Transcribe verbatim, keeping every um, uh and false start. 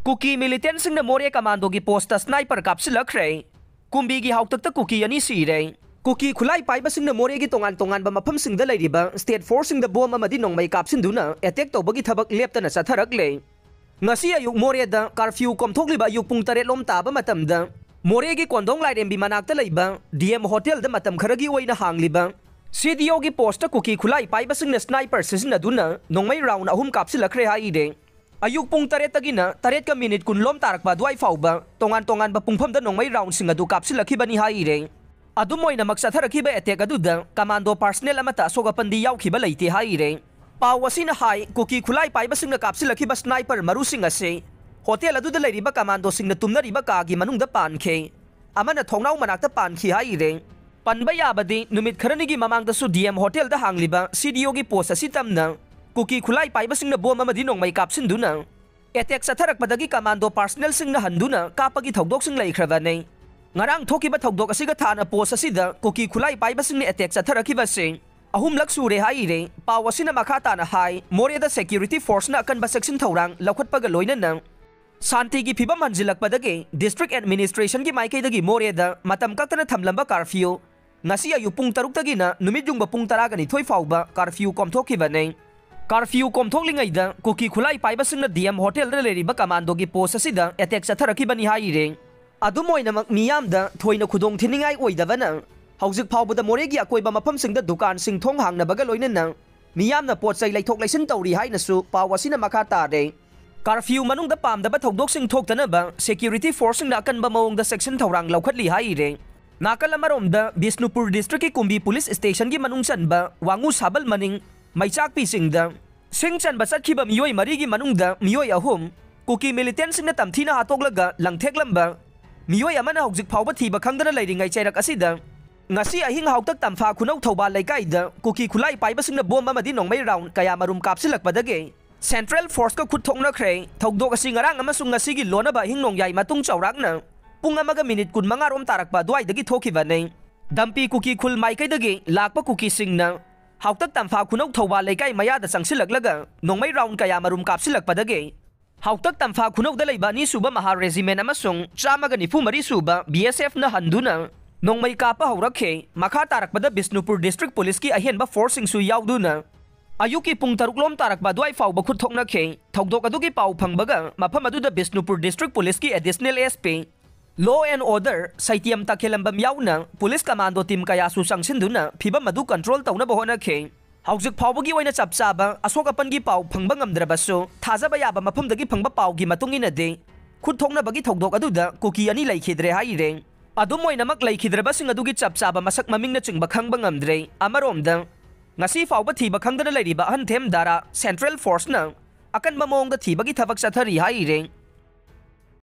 ꯀꯨꯀꯤ ꯃꯤꯂꯤꯇꯦꯟꯁꯤꯡꯅ ꯃꯣꯔꯦ ꯀꯃꯥꯟꯗꯣꯒꯤ ꯄꯣꯁꯇ ꯁ꯭ꯅꯥꯏꯄꯔ ꯀꯥꯞꯁꯤꯜꯂꯛꯈ꯭ꯔꯦ꯫ ꯀꯨꯝꯕꯤꯒꯤ ꯍꯥꯎꯇꯛꯇ ꯀꯨꯀꯤ ꯑꯅꯤ ꯁꯤꯔꯦ꯫ ꯀꯨꯀꯤ ꯈꯨꯠꯂꯥꯏ ꯄꯥꯏꯕꯁꯤꯡꯅ ꯃꯣꯔꯦꯒꯤ ꯇꯣꯉꯥꯟ ꯇꯣꯉꯥꯟꯕ ꯃꯐꯝꯁꯤꯡꯗ ꯂꯩꯔꯤꯕ ꯁ꯭ꯇꯦꯠ ꯐꯣꯔꯁꯁꯤꯡꯗ ꯕꯣꯝ ꯑꯃꯗꯤ ꯅꯣꯡꯃꯩ ꯀꯥꯞꯁꯤꯟꯗꯨꯅ ꯑꯦꯇꯦꯛ ꯇꯧꯕꯒꯤ ꯊꯕꯛ ꯂꯦꯞꯇꯅ ꯆꯠꯊꯔꯛꯂꯦ꯫ ꯉꯁꯤ ꯑꯌꯨꯛ ꯃꯣꯔꯦꯗ ꯀꯥꯔꯐ꯭ꯌꯨ ꯀꯣꯝꯊꯣꯛꯂꯤꯕ ꯑꯌꯨꯛ ꯄꯨꯡ ꯇꯔꯦꯠ ꯂꯣꯝ ꯇꯥꯕ ꯃꯇꯝꯗ ꯃꯣꯔꯦꯒꯤ ꯀꯣꯟꯗꯣꯡ ꯂꯥꯏꯔꯦꯝꯕꯤ ꯃꯅꯥꯛꯇ ꯂꯩꯕ ꯗꯤ ꯑꯦꯝ ꯍꯣꯇꯦꯜꯗ ꯃꯇꯝ ꯈꯔꯒꯤ ꯑꯣꯏꯅ ꯍꯥꯡꯂꯤꯕ ꯁꯤ ꯗꯤ ꯑꯣꯒꯤ ꯄꯣꯁꯇ ꯀꯨꯀꯤ ꯈꯨꯠꯂꯥꯏ ꯄꯥꯏꯕꯁꯤꯡꯅ ꯁ꯭ꯅꯥꯏꯄꯔ ꯁꯤꯖꯤꯟꯅꯗꯨꯅ ꯅꯣꯡꯃꯩ ꯔꯥꯎꯟ ꯑꯍꯨꯝ ꯀꯥꯞꯁꯤꯜꯂꯛꯈ꯭ꯔꯦ ꯍꯥꯏꯔꯦ꯫ ꯑꯌꯨꯛ ꯄꯨꯡ ꯇꯔꯦꯠꯇꯒꯤꯅ ꯇꯔꯦꯠꯀ ꯃꯤꯅꯤꯠ ꯀꯨꯟ ꯂꯣꯝ ꯇꯥꯔꯛꯄ ꯑꯗꯨꯋꯥꯏ ꯐꯥꯎꯕ ꯇꯣꯉꯥꯟ ꯇꯣꯉꯥꯟꯕ ꯄꯨꯡꯐꯝꯗ ꯅꯣꯡꯃꯩ ꯔꯥꯎꯟꯁꯤꯡ ꯑꯗꯨ ꯀꯥꯞꯁꯤꯜꯂꯛꯈꯤꯕꯅꯤ ꯍꯥꯏꯔꯦ꯫ ꯑꯗꯨꯝ ꯑꯣꯏꯅꯃꯛ ꯆꯠꯊꯔꯛꯈꯤꯕ ꯑꯦꯇꯦꯛ ꯑꯗꯨꯗ ꯀꯃꯥꯟꯗꯣ ꯄꯥꯔꯁꯅꯦꯜ ꯑꯃꯠꯇ ꯑꯁꯣꯛ ꯑꯄꯟꯗꯤ ꯌꯥꯎꯈꯤꯕ ꯂꯩꯇꯦ ꯍꯥꯏꯔꯦ꯫ ꯄꯥꯎ ꯑꯁꯤꯅ ꯍꯥꯏ, ꯀꯨꯀꯤ ꯈꯨꯠꯂꯥꯏ ꯄꯥꯏꯕꯁꯤꯡꯅ ꯀꯥꯞꯁꯤꯜꯂꯛꯈꯤꯕ ꯁ꯭ꯅꯥꯏꯄꯔ ꯃꯔꯨꯁꯤꯡ ꯑꯁꯤ ꯍꯣꯇꯦꯜ ꯑꯗꯨꯗ ꯂꯩꯔꯤꯕ ꯀꯃꯥꯟꯗꯣꯁꯤꯡꯅ ꯇꯨꯝꯅꯔꯤꯕ ꯀꯥꯒꯤ ꯃꯅꯨꯡꯗ ꯄꯥꯟꯈꯤ꯫ ꯑꯃꯅ ꯊꯣꯡꯅꯥꯎ ꯃꯅꯥꯛꯇ ꯄꯥꯟꯈꯤ ꯍꯥꯏꯔꯦ꯫ ꯄꯟꯕ ꯌꯥꯕꯗꯤ, ꯅꯨꯃꯤꯠ ꯈꯔꯅꯤꯒꯤ ꯃꯃꯥꯡꯗꯁꯨ ꯗꯤ ꯑꯦꯝ ꯍꯣꯇꯦꯜꯗ ꯍꯥꯡꯂꯤꯕ ꯁꯤ ꯗꯤ ꯑꯣꯒꯤ ꯄꯣꯁ ꯑꯁꯤ ꯇꯝꯅ ꯀꯨꯀꯤ ꯈꯨꯠꯂꯥꯏ ꯄꯥꯏꯕꯁꯤꯡꯅ ꯕꯣꯝ ꯑꯃꯗꯤ ꯅꯣꯡꯃꯩ ꯀꯥꯞꯁꯤꯟꯗꯨꯅ ꯑꯦꯇꯦꯛ ꯆꯠꯊꯔꯛꯄꯗꯒꯤ ꯀꯃꯥꯟꯗꯣ ꯄꯥꯔꯁꯅꯦꯜꯁꯤꯡꯅ ꯍꯟꯗꯨꯅ ꯀꯥꯞꯄꯒꯤ ꯊꯧꯗꯣꯛꯁꯤꯡ ꯂꯩꯈ꯭ꯔꯕꯅꯤ꯫ ꯉꯔꯥꯡ ꯊꯣꯛꯈꯤꯕ ꯊꯧꯗꯣꯛ ꯑꯁꯤꯒ ꯊꯥꯅ ꯄꯣꯁ ꯑꯁꯤꯗ ꯀꯨꯀꯤ ꯈꯨꯠꯂꯥꯏ ꯄꯥꯏꯕꯁꯤꯡꯅ ꯑꯦꯇꯦꯛ ꯆꯠꯊꯔꯛꯈꯤꯕꯁꯤ ꯑꯍꯨꯝꯂꯛ ꯁꯨꯔꯦ ꯍꯥꯏꯔꯦ꯫ ꯄꯥꯎ ꯑꯁꯤꯅ ꯃꯈꯥ ꯇꯥꯅ ꯍꯥꯏ, ꯃꯣꯔꯦꯗ ꯁꯦꯀ꯭ꯌꯨꯔꯤꯇꯤ ꯐꯣꯔꯁꯅ ꯑꯀꯟꯕ ꯆꯦꯛꯁꯤꯟ ꯊꯧꯔꯥꯡ ꯂꯧꯈꯠꯄꯒ ꯂꯣꯏꯅꯅ ꯁꯥꯟꯇꯤꯒꯤ ꯐꯤꯕꯝ ꯍꯟꯖꯤꯜꯂꯛꯄꯗꯒꯤ ꯗꯤꯁꯇ꯭ꯔꯤꯛ ꯑꯦꯗꯃꯤꯅꯤꯁꯇ꯭ꯔꯦꯁꯟꯒꯤ ꯃꯥꯏꯀꯩꯗꯒꯤ ꯃꯣꯔꯦꯗ ꯃꯇꯝ ꯀꯛꯇꯅ ꯊꯝꯂꯝꯕ ꯀꯥꯔꯐ꯭ꯌꯨ ꯉꯁꯤ ꯑꯌꯨꯛ ꯄꯨꯡ ꯇꯔꯨꯛꯇꯒꯤꯅ ꯅꯨꯃꯤꯠ ꯌꯨꯡꯕ ꯄꯨꯡ ꯇꯔꯥꯒ ꯅꯤꯊꯣꯏ ꯐꯥꯎꯕ ꯀꯥꯔꯐ꯭ꯌꯨ ꯀꯣꯝꯊꯣꯛꯈꯤꯕꯅꯤ꯫ ꯀꯥꯔꯐ꯭ꯌꯨ ꯀꯣꯝꯊꯣꯛꯂꯤꯉꯩꯗ ꯀꯨꯀꯤ ꯈꯨꯠꯂꯥꯏ ꯄꯥꯏꯕꯁꯤꯡꯅ ꯗꯤ ꯑꯦꯝ ꯍꯣꯇꯦꯜꯗ ꯂꯩꯔꯤꯕ ꯀꯃꯥꯟꯗꯣꯒꯤ ꯄꯣꯁ ꯑꯁꯤꯗ ꯑꯦꯇꯦꯛ ꯆꯠꯊꯔꯛꯈꯤꯕꯅꯤ ꯍꯥꯏꯔꯦ꯫ ꯑꯗꯨꯝ ꯑꯣꯏꯅꯃꯛ ꯃꯤꯌꯥꯝꯗ ꯊꯣꯏꯅ ꯈꯨꯗꯣꯡ ꯊꯤꯅꯤꯡꯉꯥꯏ ꯑꯣꯏꯗꯕꯅ ꯍꯧꯖꯤꯛ ꯐꯥꯎꯕꯗ ꯃꯣꯔꯦꯒꯤ ꯑꯀꯣꯏꯕ ꯃꯐꯝꯁꯤꯡꯗ ꯗꯨꯀꯥꯟꯁꯤꯡ ꯊꯣꯡ ꯍꯥꯡꯅꯕꯒ ꯂꯣꯏꯅꯅ ꯃꯤꯌꯥꯝꯅ ꯄꯣꯠ ꯆꯩ ꯂꯩꯊꯣꯛ ꯂꯩꯁꯤꯟ ꯇꯧꯔꯤ ꯍꯥꯏꯅꯁꯨ ꯄꯥꯎ ꯑꯁꯤꯅ ꯃꯈꯥ ꯇꯥꯔꯦ꯫ ꯀꯥꯔꯐ꯭ꯌꯨ ꯃꯅꯨꯡꯗ ꯄꯥꯝꯗꯕ ꯊꯧꯗꯣꯛꯁꯤꯡ ꯊꯣꯛꯇꯅꯕ ꯁꯦꯀ꯭ꯌꯨꯔꯤꯇꯤ ꯐꯣꯔꯁꯁꯤꯡꯅ ꯑꯀꯟꯕ ꯃꯑꯣꯡꯗ ꯆꯦꯛꯁꯤꯟ ꯊꯧꯔꯥꯡ ꯂꯧꯈꯠꯂꯤ ꯍꯥꯏꯔꯦ꯫ ꯅꯥꯀꯜ ꯑꯃꯔꯣꯝꯗ ꯕꯤꯁꯅꯨꯄꯨꯔ ꯗꯤꯁꯇ꯭ꯔꯤꯛꯀꯤ ꯀꯨꯝꯕꯤ ꯄꯨꯂꯤꯁ ꯁ꯭ꯇꯦꯁꯟꯒꯤ ꯃꯅꯨꯡ ꯆꯟꯕ ꯋꯥꯉꯨ ꯁꯥꯕꯜ ꯃꯅꯤꯡ ꯃꯩꯆꯥꯛꯄꯤꯁꯤꯡꯗ ꯁꯤꯡ ꯆꯟꯕ ꯆꯠꯈꯤꯕ ꯃꯤꯑꯣꯏ ꯃꯔꯤꯒꯤ ꯃꯅꯨꯡꯗ ꯃꯤꯑꯣꯏ ꯑꯍꯨꯝ ꯀꯨꯀꯤ ꯃꯤꯂꯤꯇꯦꯟꯁꯤꯡꯅ ꯇꯝꯊꯤꯅ ꯍꯥꯠꯇꯣꯛꯂꯒ ꯂꯪꯊꯦꯛꯂꯝꯕ ꯃꯤꯑꯣꯏ ꯑꯃꯅ ꯍꯧꯖꯤꯛ ꯐꯥꯎꯕ ꯊꯤꯕ ꯈꯪꯗꯅ ꯂꯩꯔꯤꯉꯩ ꯆꯩꯔꯛ ꯑꯁꯤꯗ ꯉꯁꯤ ꯑꯍꯤꯡ ꯍꯥꯎꯇꯛ ꯇꯝꯐꯥ ꯈꯨꯅꯧ ꯊꯧꯕꯥꯜ ꯂꯩꯀꯥꯏꯗ ꯀꯨꯀꯤ ꯈꯨꯠꯂꯥꯏ ꯄꯥꯏꯕꯁꯤꯡꯅ ꯕꯣꯝ ꯑꯃꯗꯤ ꯅꯣꯡꯃꯩ ꯔꯥꯎꯟ ꯀꯌꯥꯃꯔꯨꯝ ꯀꯥꯞꯁꯤꯜꯂꯛꯄꯗꯒꯤ ꯁꯦꯟꯇ꯭ꯔꯦꯜ ꯐꯣꯔꯁꯀ ꯈꯨꯠ ꯊꯣꯛꯅꯈ꯭ꯔꯦ꯫ ꯊꯧꯗꯣꯛ ꯑꯁꯤ ꯉꯔꯥꯡ ꯑꯃꯁꯨꯡ ꯉꯁꯤꯒꯤ ꯂꯣꯟꯅꯕ ꯑꯍꯤꯡ ꯅꯣꯡꯌꯥꯏ ꯃꯇꯨꯡ ꯆꯥꯎꯔꯥꯛꯅ ꯄꯨꯡ ꯑꯃꯒ ꯃꯤꯅꯤꯠ ꯀꯨꯟꯃꯉꯥ ꯔꯣꯝ ꯇꯥꯔꯛꯄ ꯑꯗꯨꯋꯥꯏꯗꯒꯤ ꯊꯣꯛꯈꯤꯕꯅꯤ꯫ ꯗꯝꯄꯤ ꯀꯨꯀꯤ ꯈꯨꯜ ꯃꯥꯏꯀꯩꯗꯒꯤ ꯂꯥꯛꯄ ꯀꯨꯀꯤꯁꯤꯡꯅ ꯍꯥꯎꯇꯛ ꯇꯝꯐꯥ ꯈꯨꯅꯧ ꯊꯧꯕꯥꯜ ꯂꯩꯀꯥꯏ ꯃꯌꯥꯗ ꯆꯪꯁꯤꯜꯂꯛꯂꯒ ꯅꯣꯡꯃꯩ ꯔꯥꯎꯟ ꯀꯌꯥꯃꯔꯨꯝ ꯀꯥꯞꯁꯤꯜꯂꯛꯄꯗꯒꯤ ꯍꯥꯎꯇꯛ ꯇꯝꯐꯥ ꯈꯨꯅꯧꯗ ꯂꯩꯕ ꯑꯅꯤꯁꯨꯕ ꯃꯍꯥ ꯔꯦꯖꯤꯃꯦꯟ ꯑꯃꯁꯨꯡ ꯆꯥꯝꯃꯒ ꯅꯤꯐꯨ ꯃꯔꯤ ꯁꯨꯕ BSFꯅ ꯍꯟꯗꯨꯅ ꯅꯣꯡꯃꯩ ꯀꯥꯞꯄ ꯍꯧꯔꯛꯈꯤ꯫ ꯃꯈꯥ ꯇꯥꯔꯛꯄꯗ ꯕꯤꯁꯅꯨꯄꯨꯔ ꯗꯤꯁꯇ꯭ꯔꯤꯛ ꯄꯨꯂꯤꯁꯀꯤ ꯑꯍꯦꯟꯕ ꯐꯣꯔꯁꯁꯤꯡꯁꯨ ꯌꯥꯎꯗꯨꯅ ꯑꯌꯨꯛꯀꯤ ꯄꯨꯡ ꯇꯔꯨꯛ ꯂꯣꯝ ꯇꯥꯔꯛꯄ ꯑꯗꯨꯋꯥꯏ ꯐꯥꯎꯕ ꯈꯨꯠ ꯊꯣꯛꯅꯈꯤ꯫ ꯊꯧꯗꯣꯛ ꯑꯗꯨꯒꯤ ꯄꯥꯎ ꯐꯪꯕꯒ ꯃꯐꯝ ꯑꯗꯨꯗ ꯕꯤꯁꯅꯨꯄꯨꯔ ꯗꯤꯁꯇ꯭ꯔꯤꯛ ꯄꯨꯂꯤꯁꯀꯤ additional SP, Law and Order ꯁꯩꯇꯦꯝ ꯇꯈꯦꯂꯝꯕꯝ ꯌꯥꯎꯅ ꯄꯨꯂꯤꯁ ꯀꯃꯥꯟꯗꯣ ꯇꯤꯝ ꯀꯌꯥꯁꯨ ꯆꯪꯁꯤꯟꯗꯨꯅ ꯐꯤꯕꯝ ꯑꯗꯨ ꯀꯟꯇ꯭ꯔꯣꯜ ꯇꯧꯅꯕ ꯍꯣꯠꯅꯈꯤ꯫ ꯍꯧꯖꯤꯛ ꯐꯥꯎꯕꯒꯤ ꯑꯣꯏꯅ ꯆꯞ ꯆꯥꯕ ꯑꯁꯣꯛ ꯑꯄꯟꯒꯤ ꯄꯥꯎ ꯐꯪꯕ ꯉꯝꯗ꯭ꯔꯕꯁꯨ, ꯊꯥꯖꯕ ꯌꯥꯕ ꯃꯐꯝꯗꯒꯤ ꯐꯪꯕ ꯄꯥꯎꯒꯤ ꯃꯇꯨꯡ ꯏꯟꯅꯗꯤ, ꯈꯨꯠ ꯊꯣꯛꯅꯕꯒꯤ ꯊꯧꯗꯣꯛ ꯑꯗꯨꯗ ꯀꯨꯀꯤ ꯑꯅꯤ ꯂꯩꯈꯤꯗ꯭ꯔꯦ ꯍꯥꯏꯔꯦ꯫ ꯑꯗꯨꯝ ꯑꯣꯏꯅꯃꯛ, ꯂꯩꯈꯤꯗ꯭ꯔꯕꯁꯤꯡ ꯑꯗꯨꯒꯤ ꯆꯞ ꯆꯥꯕ ꯃꯁꯛ ꯃꯃꯤꯡꯅꯆꯤꯡꯕ ꯈꯪꯕ ꯉꯝꯗ꯭ꯔꯦ꯫ ꯑꯃꯔꯣꯝꯗ, ꯉꯁꯤ ꯐꯥꯎꯕ ꯊꯤꯕ ꯈꯪꯗꯅ ꯂꯩꯔꯤꯕ ꯑꯍꯟꯊꯦꯝ ꯗꯥꯔꯥ ꯁꯦꯟꯇ꯭ꯔꯦꯜ ꯐꯣꯔꯁꯅ ꯑꯀꯟꯕ ꯃꯑꯣꯡꯗ ꯊꯤꯕꯒꯤ ꯊꯕꯛ ꯆꯠꯊꯔꯤ ꯍꯥꯏꯔꯦ꯫